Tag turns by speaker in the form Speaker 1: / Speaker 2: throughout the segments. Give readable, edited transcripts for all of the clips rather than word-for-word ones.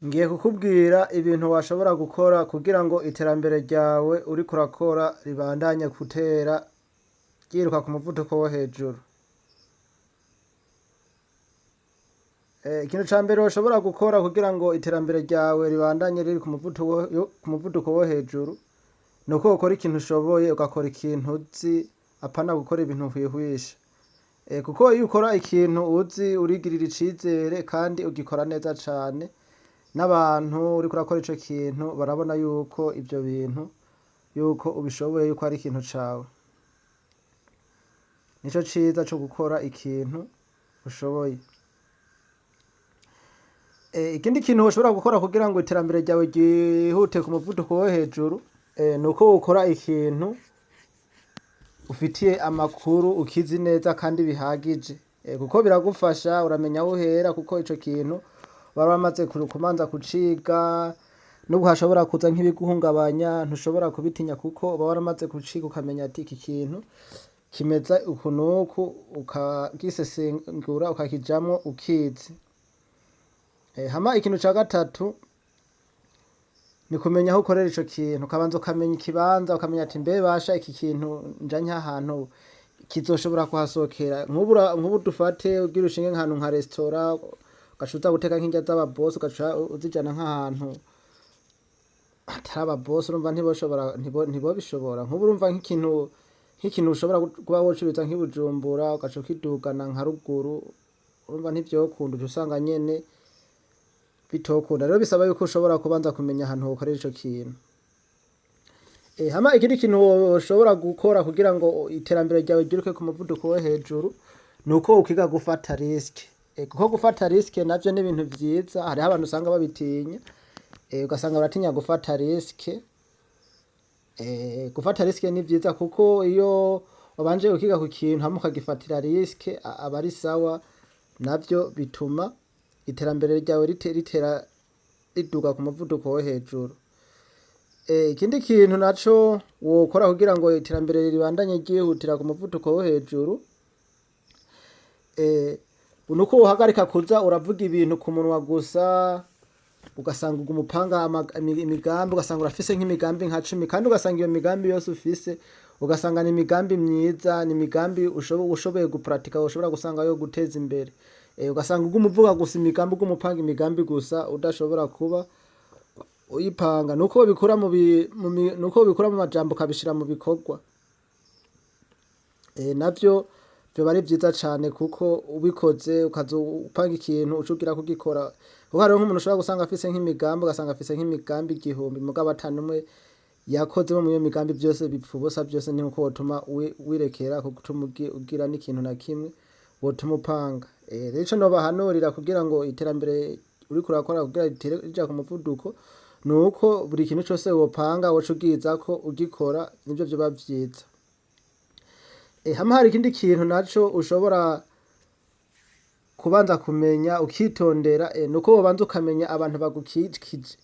Speaker 1: Ngiye kukubwira ibintu washobora gukora kugira ngo iterambere ryawe uriko urakora ribandanye gutera ryiruka ku muvuduko wo hejuru. Ikintu ca mbere woshobora gukora kugira ngo iterambere ryawe ribandanye riri ku muvuduko wo hejuru, nuko wokora ikintu ushoboye, ugakora ikintu uzi, apana gukora ibintu uhwihwisha. Kuko iyo ukora ikintu uzi urigirira icizere kandi ugikora neza cane, n'abantu uriko urakora ico kintu barabona yuko ivyo bintu yuko ubishoboye, yuko ari ikintu cawe. Nico ciza co gukora ikintu ushoboye. Ikindi kintu woshobora gukora kugira ngo iterambere ryawe ryihute ku muvuduko wo hejuru, nuko wokora ikintu ufitiye amakuru, ukizi neza kandi bihagije, kuko biragufasha, uramenya aho uhera, kuko ico kintu wari wamaze kumanza kuciga. Nubwo hashobora kuza nk'ibiguhungabanya, ntushobora kubitinya kuko uba waramaze kuciga, ukamenya ati iki kintu kimeze uku n'uku, ukagisesengura, ukakijamwo ukizi. Hama ikintu ca gatatu ni kumenya aho ukorera ico kintu, ukabanza ukamenya ikibanza, ukamenya ati mbe basha iki kintu njanye ahantu kizoshobora kuhasohokera. Nk'ubu dufate ugira ushinge nk'ahantu nka resitora, ugaca uza guteka nk'indya z'ababosi, ugaca uzijana nk'ahantu hatari ababosi, urumva ntiboshobora, ntibobishobora. Nk'ubu urumva nk'ikintu ushobora kuba wocuruza nk'i Bujumbura, ugaca ukidugana nka ruguru, urumva ntivyokunda, uca usanga nyene bitokunda. Rero bisaba yuko ushobora kubanza kumenya ahantu wokorera ico kintu. Hama ikindi kintu woshobora gukora kugira ngo iterambere ryawe ryiruke ku muvuduko wo hejuru, nuko wokwiga gufata risque. Kuko gufata risque navyo ni ibintu vyiza, hariho abantu usanga babitinya, ugasanga baratinya gufata risque. Gufata risque ni vyiza, kuko iyo wabanje ukiga ku kintu hama ukagifatira risque, aba ari sawa, navyo bituma iterambere ryawe ritera riduga ku muvuduko wo hejuru. Ikindi kintu naco wokora kugira ngo iterambere ribandanye ryihutira ku muvuduko wo hejuru, nuko wohagarika kuza uravuga ibintu ku munwa gusa, ugasanga uguma upanga imigambi, ugasanga urafise nk'imigambi nka 10, kandi ugasanga iyo migambi yose ufise, ugasanga ni imigambi myiza, ni imigambi ushoboye guparatika, ushobora gusanga yo guteza imbere. Ugasanga uguma uvuga gusa imigambi, uguma upanga imigambi gusa, udashobora kuba uyipanga. Nuko wobikura mu majambo ukabishira mu bikorwa. Navyo vyoba ari vyiza cane, kuko ubikoze ukaza upanga ikintu uca ugira kugikora, kuko hariho nk'umuntu ushobora gusanga afise nk'imigambi, ugasanga afise nk'imigambi 1000, mugabo ata n'umwe yakozemo muri iyo migambi, vyose bipfa ubusa vyose. Ni nkuko wotuma wirekera gutuma ugira n'ikintu na kimwe wotuma upanga. Rero ico nobahanurira kugira ngo iterambere uriko urakora kugira ritere rija ku muvuduko, nuko buri kintu cose wopanga woca ugizako ugikora, nivyo vyoba vyiza. Hama hari ikindi kintu naco ushobora kubanza kumenya ukitondera, nuko wobanza ukamenya abantu bagukikije,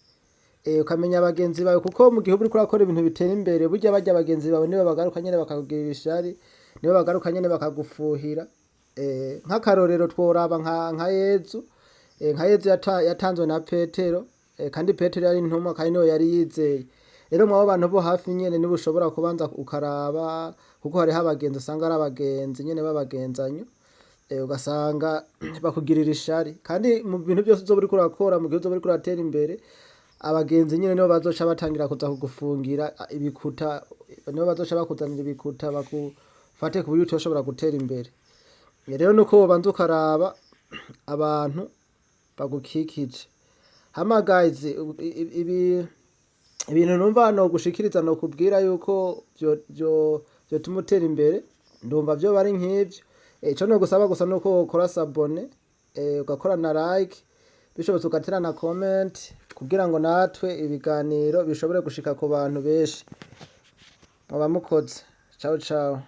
Speaker 1: ukamenya abagenzi bawe, kuko mu gihe uba uriko urakora ibintu bitera imbere, burya barya bagenzi bawe nibo bagaruka nyene bakakugirira ishari, nibo bagaruka nyene bakagufuhira. Nk'akarorero tworaba nka Yezu, nka Yezu yatanzwe na Petero, kandi Petero yari intumwa kandi niwe yari yizeye. Rero mwabo bantu bo hafi nyene nibo ushobora kubanza ukaraba, kuko hariho abagenzi usanga ari abagenzi nyene b'abagenzanyo, ugasanga bakugirira ishari. Kandi mu bintu vyose uzoba uriko urakora, mu gihe uzoba uriko uratera imbere, abagenzi nyene nibo bazoca batangira kuza kugufungira ibikuta, nibo bazoca bakuzanira ibikuta bakufate ku buryo utoshobora gutera imbere. Rero nuko wobanza ukaraba abantu bagukikije. Hama guys, ibi ibintu numva nogushikiriza, nokubwira yuko vyotuma utera imbere, ndumva vyoba ari nk'ivyo. Ico nogusaba gusa nuko wokora s'abonner, ugakora na like, bishobotse ugatera na comment, kugira ngo natwe ibiganiro bishobore gushika ku bantu benshi. Muba mukoze. Ciao ciao.